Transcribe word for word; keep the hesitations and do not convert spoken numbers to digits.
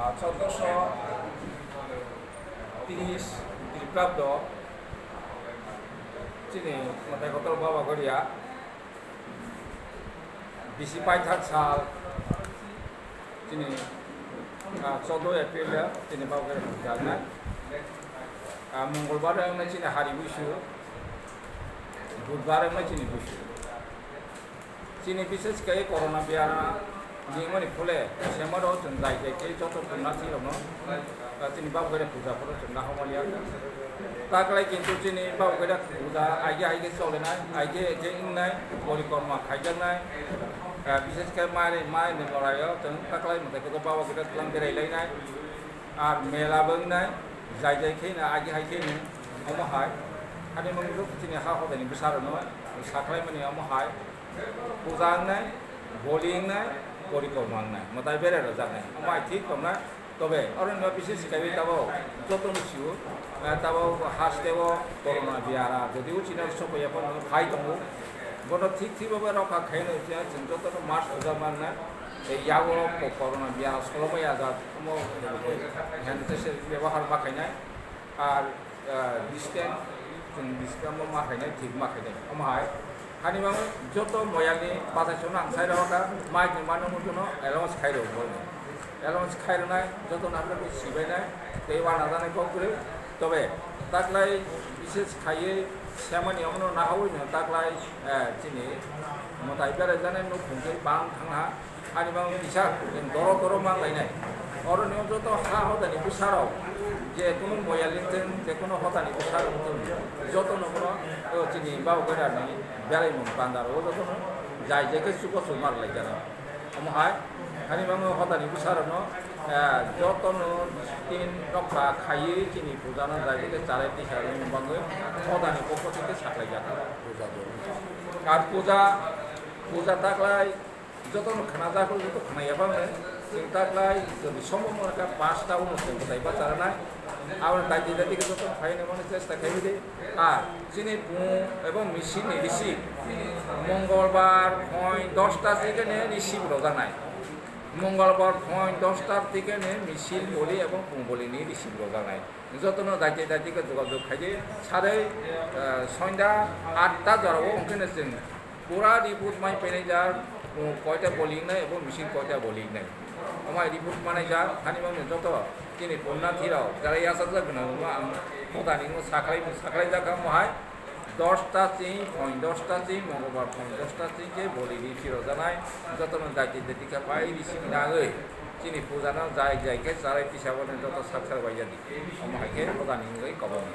Chaudoso tris Kriprabdo chini mwtai kotor Baba Goria bisi paithak sal chini, ah, chaudo April chini Baba Goria jaknai. Ah, Mongolbar wngmani chini hari buisu, Budbar wngmani chini buisu. Chini bises khe corona biara ningmani phole, semaro chwng jai jai khe joto pungna thwirokno, ah, chini Baba Goria puja phoro chwng nahormaliya. Taklai kintu chini Baba Goria puja aige aige cholenai, aige aige wngnai, porikroma khaijaknai, ah, bises khe mai mai ni loraio chwng taklai mwtai kotor Baba Goria twlang berai lainai. Ar mela bo wngnai, jai jai khe na agi hai khe ni, omo hai. Ani mung rok chini ha hodani bwsarok no sakhlai mani omo hai. Puja wngnai, boli wngnai, porikroma wngnai, mwtai berai rwjaknai. Omo hai thik tongna, tobe oro no bises kaiwi tabo joto no sio, eh, tabo haste o corona biara, jodi o chini sokoi ya phano phai tongo. Bono thik thik babai rokha khaino chwng joto no mask rwjak mangna. Tei yago ko-, corona biya solomai ya jak, omo sanitizer byabohar ma khainai, ar, ah, distance, chwng distance bo ma khainai, thik ma khainai. Omo hai, hani mangwi joto moyang ni bachai songno ang sai rw kha, mic ni mano muchungno allowance khai rw bo. Allowance khai rwnai, joto no hamjakhe sibainai, tei uanajaknai kok kwrwi. Tobe, taklai bises khaiwi semani omono nahawi no taklai, eh, chini mwtai beraijaknai nukhung tei bang thangha. Ani bang kisa doro doro ma lainai. Oro ni joto ha hodani bwsarok, je kunu moyal wngthung, je kunu hodani bwsarok wngthung, joto no bono, o chini Baba Goria ni belaimung pandar o joto no jai jai khe chubachu ma laijana. Omo hai, hani bang hodani bwsarok no, eh, joto no tin rokha khaiwi chini puja no jai jai khe charai tisa rwmani bagwi hodani pokho theke saklaijak. Ar puja, puja taklai, joto no khna jak, joto khna ya bang le, chwng taklai, jodi sombhob mano khe pasta o mwtai bwtai bacharnai, abo dai dai dai joto no phai nai mani chesta khai di. Ar chini pung ebong misil ni receive, Mongolbar phone dosta theke ne receive rwjaknai, Mongolbar phone dosta theke ne misil boli ebong pung boli ni receive rwjaknai. Jotono daite daite khe jogajog khaidi. Sadai, eh, sonda atta jorao hwnkhe no chwng pura report mai painai jak, o koita boli wngnai abo machine koita boli wngnai. Amai report manai jak, hani bangni joto chini ponna thirao, jara yachakjak gwnang wngma ang hodani wngma saklai, saklai jak kha mohai. Dosta ching, phone dosta ching, Mongolbar phone dosta ching khe boli ri phiro janai, jotono daite daite khe pai risi nagwi chini puja no jai jai khe charai tisa bo joto sak sak bai jadi. Omo hai khe hodani wngwi kobong.